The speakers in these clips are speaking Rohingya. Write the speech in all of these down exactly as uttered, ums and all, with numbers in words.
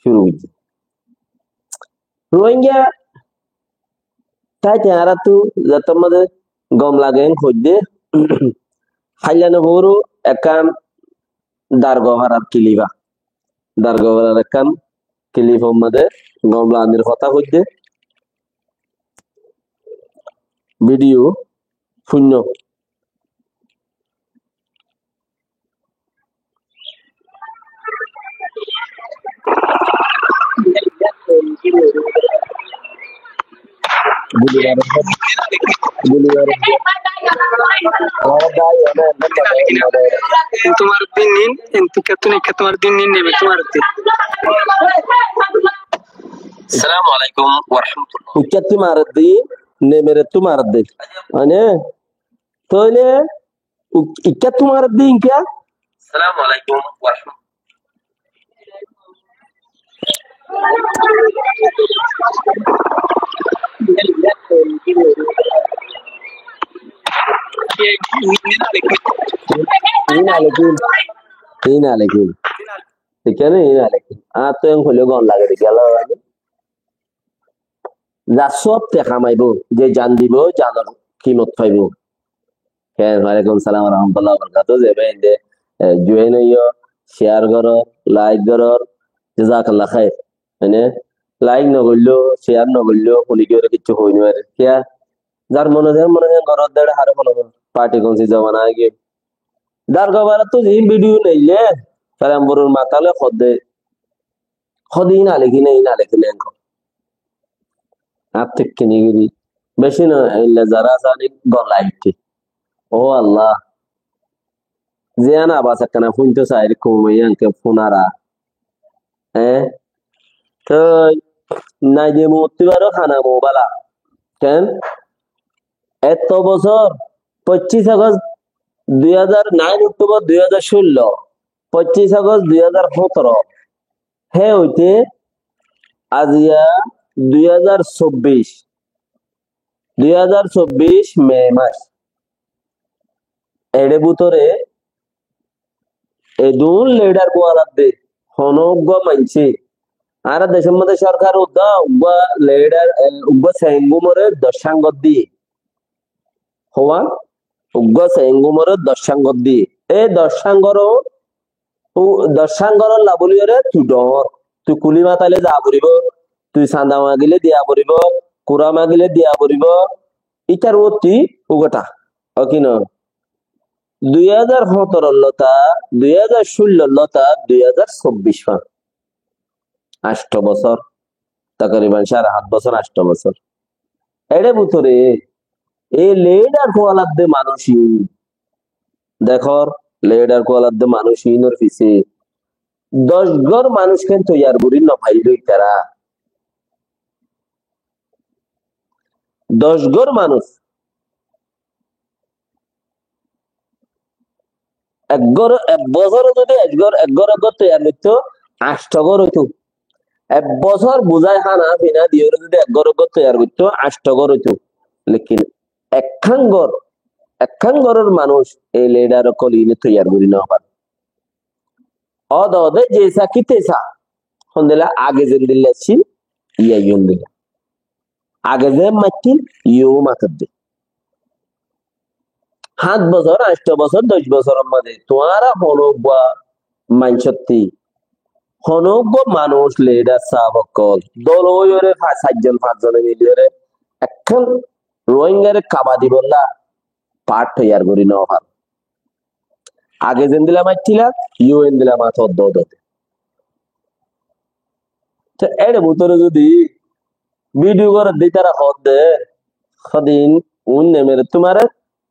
cúru goijjé. Rohingya táite añáráttu zettót mazé gom lage hoiddé, háilla no foro ekkán Dargofarar kilif, Dargofarar ekkán kilif or mazé gom lagenir hotá hoiddé. Video fuinno. Tómar din din, en tu ke tu ne ke tómar din din nebe tómar din. Assalamu alaikum wa rahmatullah. Ikká tómar din, nemere tómar din. Mane, tóile, u-, ikká tómar din kya? Assalamu alaikum wa rahmatullah. Ín alaikum. Ín alaikum. Ikká ne ín alaikum. Añáttu en hoile gom lage de kiyólla. Zar sóbte hamaibó, ze jan dibó, janor kimot faibó. Kén, walaikum salam wa rahmatullahi wa barakatuhu. Ze bái inde, e, join óiyo, share goró, like goró, jazakallah khair. Mane, like no goilló, share no goilló, honi kiyóre kissú hoi no fare. Kiyá? Zar mone, zar mone, zar goró, dere hare mone, party konsi zomana aigiyé. Dargofarattu zin video neille, Saramburor matale hodde, hodde ín alekí ne, ín alekí ne engor. Añáttu kini giri. Beci no, illa zara asé ani gola itti. Ó Allah. Ziyán abas ekkana fúinto sair kumaiya enke fúnara. Eé? Toi naide mutti baro hana mubala. Kén? Etto bosór, poccis Agost dui házar nine Októbor dui házar cúllo, poccis Agost dui házar hóñtoro, hé óite aziya dui házar sobbic, dui házar sobbic Me mac. Eçé bútore edún lidar kualadde, hono uggúa maincé, añára decór modde sorkar uddá uggúa lidar, e, uggúa sengumore doc sangot diye. Howa, uggúa sengumore doc sangot diye. E doc sangoro, u, doc sangoro labuliyore tui dhoóñr. Tui kuli mataile za foribó, tui sanda magile diya foribó, kura magile diya foribó, ítar uottí ugotha. Ó ki no? Dui házar hóñtoror lóta, dui házar cúllor lóta, dui házar sobbic fan. Ancto bosór. Takriban sáre hát bosór, ancto bosór. Eçé bútore, e lidar kualadde manúic ín. Dekór, lidar kualadde manúic ínor fisé doc gór manúic kén toiyar gorí no failló itará. Doc gór manúic. Ek gór, ek bosóre zodi ek gór, ek gór, ek gór toiyar goittó, ancto gór óito. Ek bosór buzái hána fina diyóre zodi ek gór, ek gór toiyar goittó, ancto gór óito. Lekin ekkán gór, ekkán góror manúic ei lidar ókkol íne toiyar gorí no fare. Ódode zesa ki tesa. Hondilla age zendilla accíl, iyá yó hondilla. Age ze maittíl, iyó matedde. Háñt bosór, ancto bosór, doc bosóror mazé tuáñra hono uggúa maincótti, hono uggúa manúic lidar sáb ókkol dol óiyore fa-, sair zon fañs zone miliyore ekkán Ruáingare kaba dibolla path toiyar gorí no faro. Age zendilla maittíla, iyó endilla mato dóde. Te éçe bútore zodi video goredde ítara hoódde, hodin uin nemere tumare,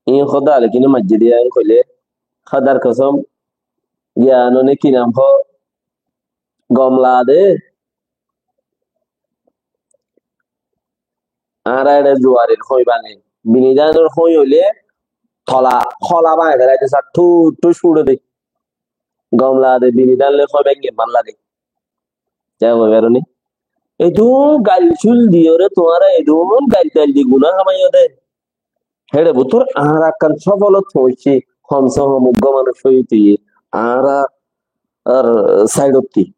in hoda alekine majjé diya in hoile, hodar kosom, giyanone ki nam ho, gom lade. Añára eçe zuarir hoói báñgi. Binidanor hoói óile tola, hola báñgi felaide sar, thur thur cúçe de. Gom lade binidan loi hoói báñgi mal lage. Zai hoi faro ni? Edún gail cúl diyóre tuáñra edún gail tail di guná hamaiyó de. Héçe bútore añára ekkán sófolot foóñici, hom se hom uggúa manúic óiye tuiye, añára ar sáidotti.